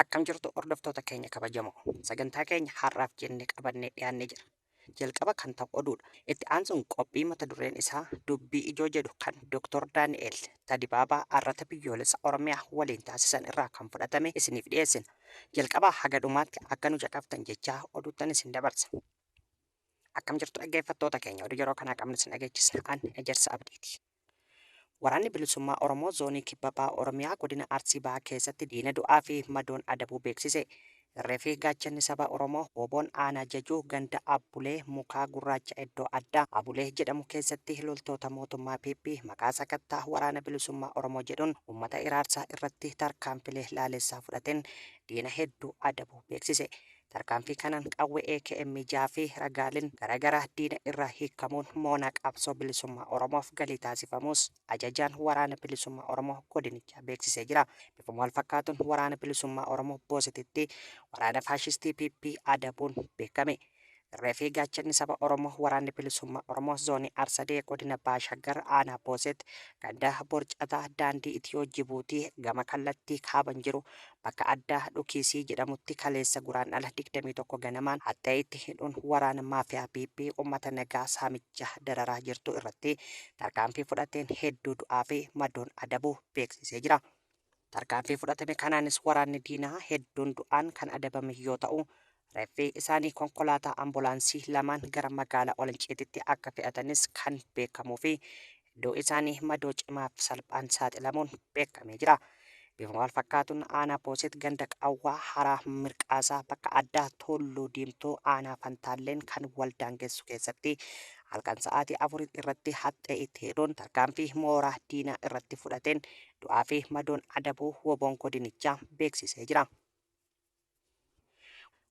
Akkam jirtu hordoftoota keenya kabajamoo? Sagantaa keenya har'aaf jennee qabannee dhiyaannee jira. Jalqaba kan ta'u oduudha. Itti aansuun qophii mata dureen isaa dubbii ijoo jedhu kan Dr. Daani'el Tadibaabaa Arrata Biyyoolessa Oromiyaa waliin taasisan irraa kan fudhatame isiniif dhiyeessina. Jalqabaa haga dhumaatti akka nu caqaftan jechaa oduuttan isin dabarsa. Akkam jirtu dhaggeeffattoota keenya, oduu yeroo kanaa qabnu isin dhageechisna. An Ejersa Abdiiti. Waraanni Bilisummaa Oromoo Zoonii Kibba Baha Oromiyaa Godina Arsii Bahaa keessatti diina du'aa fi madoon adabuu beeksise. Irree fi gaachanni saba Oromoo WBOn Aanaa Jajuu ganda Abbulee Mukaa Gurraacha iddoo addaa Abulee jedhamu keessatti loltoota mootummaa PP maqaa sakattaa Waraana Bilisummaa Oromoo jedhuun uummata iraarsaa irratti tarkaanfilee laalessaa fudhateen diina hedduu adabuu beeksise. Tarkaanfii kanaan qawwee AKM 6 fi ragaaleen garagaraa diina irraa hiikkamuun moonaa qabsoo bilisummaa Oromoof galii taasifamuus Ajajaan Waraana Bilisummaa Oromoo godinichaa beeksisee jira. Bifuma walfakkaatuun Waraana Bilisummaa Oromoo Boosetitti waraana faashistii PP adabuun beekame. Irree fi gaachanni saba Oromoo Waraanni Bilisummaa Oromoo Zoonii Arsadee Godina Baha Shaggar Aanaa Booset ganda Borcataa daandii Itiyoo Jibuutii gama kallattii kaaban jiru bakka addaa Dhukiisii jedhamutti kaleessa Guraandhala 21 ganamaan haxxee itti hidhuun waraana maafiyaa PP uummata nagaa saamicha dararaa jirtu irratti tarkaanfii fudhateen hedduu du'aa fi madoon adabuu beeksisee jira. Tarkaanfii fudhatame kanaanis waraanni diinaa hedduun du'aan kan adabame yoo ta'u, reeffi isaanii konkolaataa ambulaansii lamaan gara magaalaa Olanciititti akka fe'atanis kan beekamuu fi hedduu isaanii madoo cimaaf salphaan saaxilamuun beekamee jira. Bifuma wal fakkaatuun aanaa Booset ganda Qawwaa Haraa Mirqaasaa bakka addaa Tuulluu Diimtuu aanaa Fantaalleen kan wal daangessu keessatti halkan sa'aatii 4 irratti haxxee itti hidhuun tarkaanfii mooraa diinaa irratti fudhateen du'aa fi madoon adabuu WBOn godinichaa beeksisee jira.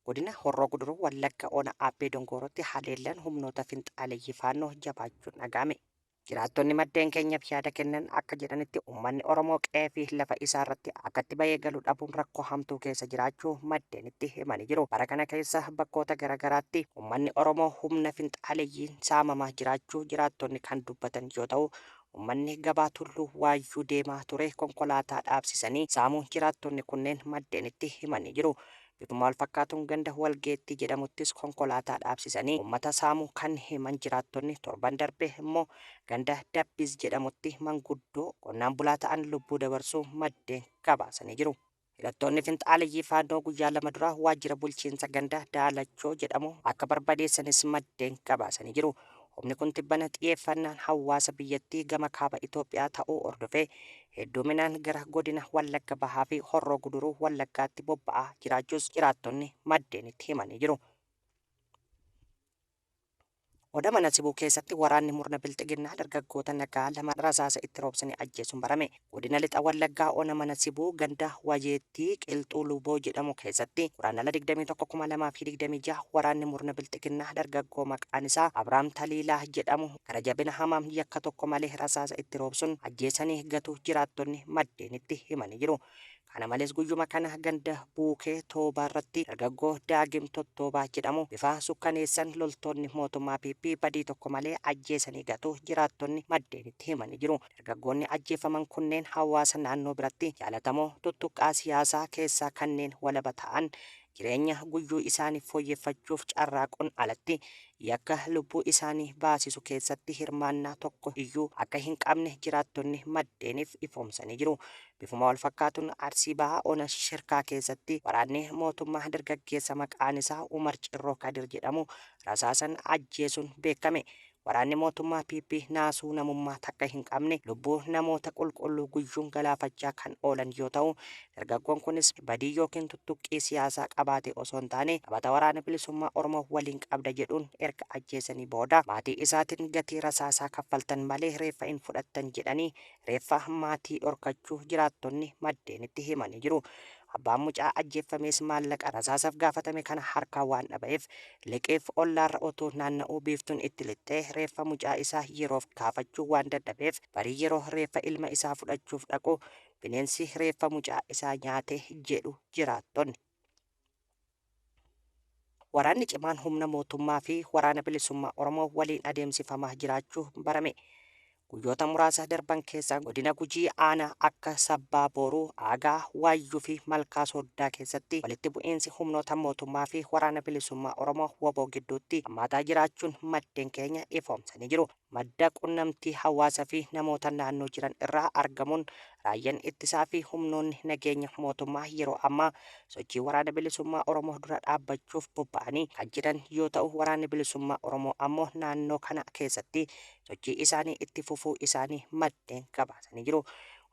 Godina Horroo Guduruu Wallagga Ona Aabbee Dongoorootti haleellaan humnoota finxaaleyyii Faannoo jabaachuun dhaga'ame. Jiraattonni maddeen keenyaf yaada kennan akka jedhanitti uummanni Oromoo qe'ee fi lafa isaa irratti akkatti bahee galu dhabuun rakkoo hamtuu keessa jiraachuu maddeenitti himanii jiru. Bara kana keessa bakkoota gara garaatti uummanni Oromoo humna finxaaleyyiin saamamaa jiraachuu jiraattonni kan dubbatan yoo ta'u, Ummanni gabaa Tulluu Waayyuu deemaa ture konkolaataa dhaabsisanii saamuu jiraattonni kunneen maddeenitti himanii jiru. Bifuma walfakkaatuun ganda Walgeettii jedhamuttis konkolaataa dhaabsisanii ummata saamuu kan himan jiraattonni, torban darbe immoo ganda Dabbiz jedhamutti manguddoo qonnaan bulaa ta'an lubbuu dabarsuu maddeen gabaasanii jiru. Hidhattoonni finxaaleyyii Faannoo guyyaa 2 dura waajjira bulchiinsa ganda Daalachoo jedhamu akka barbadeessanis maddeen gabaasanii jiru. Humni kun tibbana xiyeeffannaan hawaasa biyyattii gama kaaba Itoophiyaa ta'uu hordofee hedduuminaan gara godina Wallagga Bahaa fi Horroo Guduruu Wallaggaatti bobba'aa jiraachuus jiraattonni maddeenitti himanii jiru. Oda Mana Sibuu keessatti waraanni murna Bilxiginnaa dargaggoota nagaa 2 rasaasa itti roobsanii ajjeesuun barame. Godina Lixa Wallaggaa Ona Mana Sibuu ganda Wajeettii Qilxuu Luboo jedhamu keessatti Guraandhala 21,2026 waraanni murna Bilxiginnaa dargaggoo maqaan isaa Abraam Taliilaa jedhamu gara jabina hamaam yakka tokko malee rasaasa itti roobsuun ajjeesanii gatuu jiraattonni maddeenitti himanii jiru. Kana malees guyyuma kana ganda Buukee Toobaa irratti dargaggoo Daagim Tottoobaa jedhamu bifa sukkaneessan loltoonni mootummaa PP badii tokko malee ajjeesanii gatuu jiraattonni maddeenitti himanii jiru. Dargaggoonni ajjeefaman kunneen hawaasa naannoo biratti jaalatamoo tuttuqqaa siyaasaa keessaa kanneen walaba ta'an jireenya guyyuu isaanii fooyyeffachuuf carraaquun alatti yakka lubbuu isaanii baasisu keessatti hirmaannaa tokko iyyuu akka hin qabne jiraattonni maddeeniif ifoomsanii jiru. Bifuma walfakkaatuun Arsii Bahaa Ona Shirkaa keessatti waraanni mootummaa dargaggeessa maqaan isaa Umar Cirroo Kadir jedhamu rasaasan ajjeesuun beekame. Waraanni mootummaa PP naasuu namummaa takka hin qabne lubbuu namoota qulqulluu guyyuun galaafachaa kan oolan yoo ta'u, dargaggoon kunis badii ykn tuttuqqii siyaasaa qabaatee osoo hin taane qabata Waraana Bilisummaa Oromoo waliin qabda jedhuun erga ajjeesanii booda maatii isaatiin gatii rasaasaa kaffaltan malee reeffa hin fudhattan jedhanii reeffa maatii dhorkachuu jiraattonni maddeenitti himanii jiru. Abbaan mucaa ajjeeffamees maallaqa rasaasaf gaafatame kana harkaa waan dhabaeef liqiif ollaarra otuu naanna'uu biiftuun itti lixxee reeffa mucaa isaa yeroof kaafachuu waan dadhabeef barii yeroo reeffa ilma isaa fudhachuuf dhaqu bineensi reeffa mucaa isaa nyaate jedhu jiraattonni. Waraanni cimaan humna mootummaa fi Waraana Bilisummaa Oromoo waliin adeemsifamaa jiraachuu barame. Guyyoota muraasa darban keessa godina Gujii aanaa akka Sabbaa Booruu, Aagaa, Waayyuu fi Malkaa Sooddaa keessatti walitti bu'iinsi humnoota mootummaa fi Waraana Bilisummaa Oromoo wbo gidduutti hammaataa jiraachuun maddeen keenya ifoomsanii jiru. Madda qunnamtii hawaasa fi namoota naannoo jiran irraa argamuun raayyaan ittisaa fi humnoonni nageenya mootummaa yeroo ammaa sochii Waraana Bilisummaa Oromoo dura dhaabbachuuf bobba'anii kan jiran yoo ta'u Waraanni Bilisummaa Oromoo ammoo naannoo kana keessatti sochii isaanii itti fufuu isaanii maddeen gabaasanii jiru.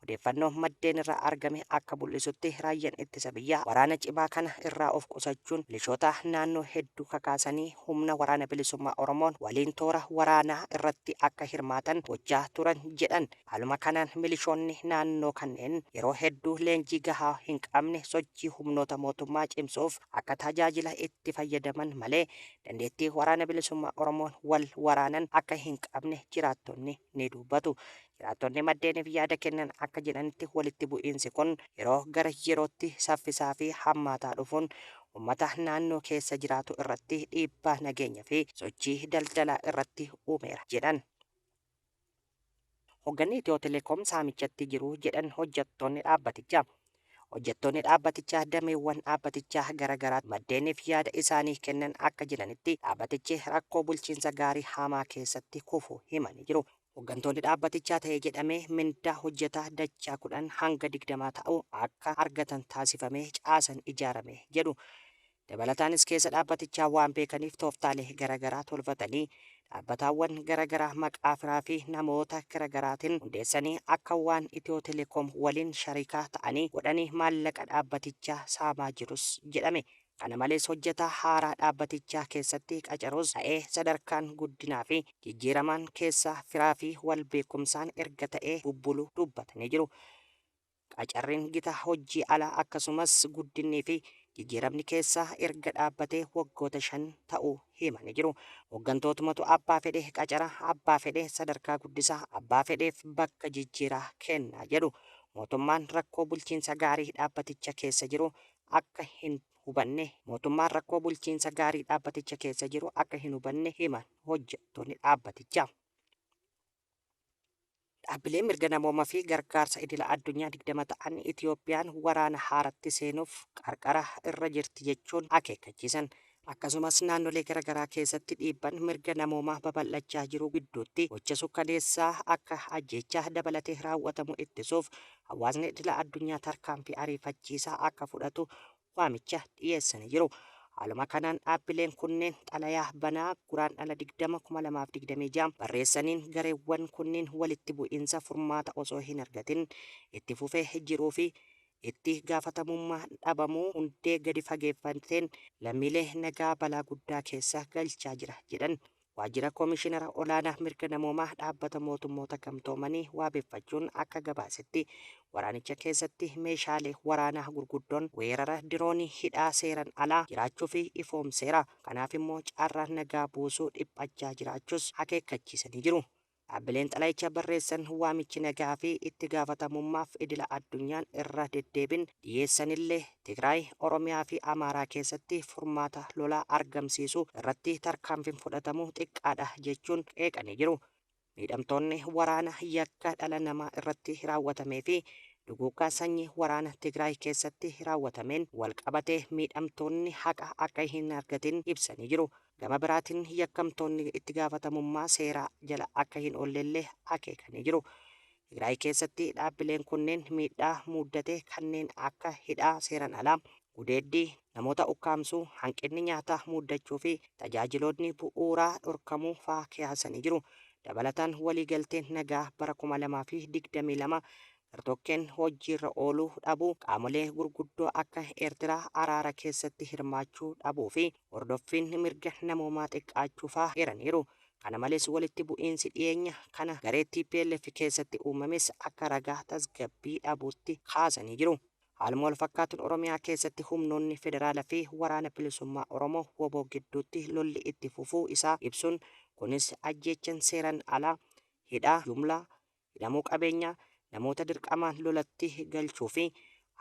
Odeeffannoo maddeen irraa argame akka mul'isutti raayyaan ittisa biyyaa waraana cimaa kana irraa of qusachuun milishoota naannoo hedduu kakaasanii humna Waraana Bilisummaa Oromoon waliin toora waraanaa irratti akka hirmaatan gochaa turan jedhan. Haaluma kanaan milishoonni naannoo kanneen yeroo hedduu leenjii gahaa hin qabne sochii humnoota mootummaa cimsuuf akka tajaajila itti fayyadaman malee dandeettii Waraana Bilisummaa Oromoon wal waraanan akka hin qabne jiraattonni ni dubbatu. Jiraattonni maddeeniif yaada kennan akka jedhanitti walitti bu'iinsi kun yeroo gara yerootti saffisaa fi hammaataa dhufuun ummata naannoo keessa jiraatu irratti dhiibbaa nageenya fi sochii daldalaa irratti uumeera jedhan. Hogganni Itiyoo Telekoom saamichatti jiru jedhan hojjettoonni dhaabbatichaa. Hojjettoonni dhaabbatichaa dameewwan dhaabbatichaa gara garaa maddeeniif yaada isaanii kennan akka jedhanitti dhaabbatichi rakkoo bulchiinsa gaarii hamaa keessatti kufuu himanii jiru. Hoggantoonni dhaabbatichaa ta'e jedhamee mindaa hojjetaa dachaa 10 hanga 20 ta'u akka argatan taasifamee caasan ijaarame jedhu. Dabalataanis keessa dhaabbatichaa waan beekaniif tooftaalee gara garaa tolfatanii dhaabbataawwan gara garaa maqaa firaa fi namoota gara garaatiin hundeessanii akka waan Itiyoo Telekoom waliin sharikaa ta'anii godhanii maallaqa dhaabbatichaa saamaa jirus jedhame. Kana malees hojjetaa haaraa dhaabbatichaa keessatti qacaruus ta'ee sadarkaan guddinaa fi jijjiiramaan keessa firaa fi wal beekumsaan erga ta'ee bubbuluu dubbatanii jiru. Qacarriin gita hojii alaa akkasumas guddinnii fi jijjiiramni keessaa erga dhaabbatee waggoota 5 ta'uu himanii jiru. Hoggantootumatu abbaa fedhe qacara, abbaa fedhe sadarkaa guddisa, abbaa fedheef bakka jijjiiraa kenna jedhu. Mootummaan rakkoo bulchiinsa gaarii dhaabbaticha keessa jiru akka hin hubanne Mootummaan rakkoo bulchiinsa gaarii dhaabbaticha keessa jiru akka hin hubanne himan hojjettoonni dhaabbatichaa. Dhaabbileen mirga namoomaa fi gargaarsa idila addunyaa 20 ta'an Itiyoophiyaan waraana haaratti seenuuf qarqara irra jirti jechuun akeekkachiisan. Akkasumas naannolee garagaraa keessatti dhiibban mirga namoomaa babal'achaa jiru gidduutti gocha sukkaneessaa akka ajjeechaa dabalatee raawwatamu ittisuuf hawaasni idila addunyaa tarkaanfii ariifachiisaa akka fudhatu waamicha dhiyeessanii jiru. Haaluma kanaan dhaabbileen kunneen xalayaa banaa Guraandhala 20, 2026 barreessaniin gareewwan kunniin walitti bu'iinsa furmaata osoo hin argatin itti fufee jiruu fi itti gaafatamummaa dhabamuu hundee gadi fageeffateen lammiilee nagaa balaa guddaa keessa galchaa jira jedhan. Waajjira Komishinara Olaanaa Mirga Namoomaa Dhaabbata Mootummoota Gamtoomanii waabeffachuun akka gabaasetti, waraanicha keessatti meeshaalee waraanaa gurguddoon, weerara diroonii, hidhaa seeran alaa jiraachuufi ifoomseera. Kanaaf immoo carraan nagaa buusuu dhiphachaa jiraachuus akeekkachiisanii jiru. Dhaabbileen xalayicha barreessan waamichi nagaa fi itti gaafatamummaaf idila addunyaan irra deddeebin dhiyeessanillee Tigraay, Oromiyaa fi Amaaraa keessatti furmaata lolaa argamsiisuu irratti tarkaanfin fudhatamu xiqqaadha jechuun qeeqanii jiru. Miidhamtoonni waraana yakka dhala namaa irratti raawwatamee fi duguuggaa sanyii waraana Tigraay keessatti raawwatameen walqabatee miidhamtoonni haqa akka hin argatin ibsanii jiru. Gama biraatiin yakkamtoonni itti gaafatamummaa seeraa jala akka hin oollellee akeekanii jiru. Tigraay keessatti dhaabbileen kunneen miidhaa muuddate kanneen akka hidhaa seeran alaa, gudeeddii, namoota ukkaamsuu, hanqinni nyaataa muuddachuu fi tajaajilootni bu'uuraa dhorkamuu faa kaasanii jiru. Dabalataan waliigalteen nagaa bara 2022 gartokkeen hojiirra ooluu dhabuu, qaamolee gurguddoo akka Eertiraa araara keessatti hirmaachuu dhabuu fi hordoffiin mirga namoomaa xiqqaachuu faa eeraniiru. Kana malees walitti bu'iinsi dhiyeenya kana garee tplf keessatti uumames akka ragaa tasgabbii dhabuutti kaasanii jiru. Haaluma walfakkaatuun Oromiyaa keessatti humnoonni federaala fi Waraana Bilisummaa Oromoo, wbo, gidduutti lolli itti fufuu isaa ibsuun, kunis ajjeechan seeran alaa, hidhaa jumlaa, hidhamuu qabeenyaa, namoota dirqamaan lolatti galchuu fi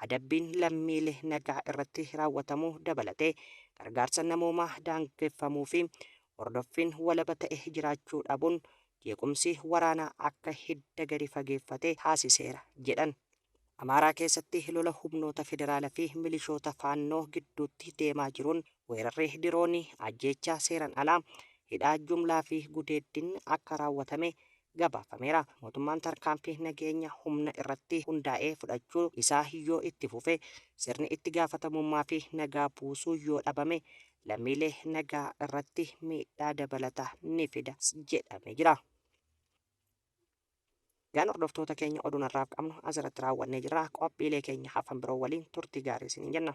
adabbiin lammiilee nagaa irratti raawwatamuu dabalatee gargaarsa namoomaa daangeffamuu fi hordoffiin walaba ta'e jiraachuu dhabuun jeequmsi waraanaa akka hidda gadi fageeffate taasiseera jedhan. Amaaraa keessatti lola humnoota federaalaa fi milishoota Faannoo gidduutti deemaa jiruun weerarri diroonii, ajjeechaa seeran alaa, hidhaa jumlaa fi gudeeddiin akka raawwatame gabaafameera. Mootummaan tarkaanfii nageenya humna irratti hundaa'ee fudhachuu isaa yoo itti fufe, sirni itti gaafatamummaa fi nagaa buusuu yoo dhabame, lammiilee nagaa irratti miidhaa dabalataa ni fida jedhamee jira. Egaan hordoftoota keenya, oduun har'aaf qabnu asirratti raawwannee jirra. Qophiilee keenya hafan biroo waliin turtii gaarii isiniin jenna.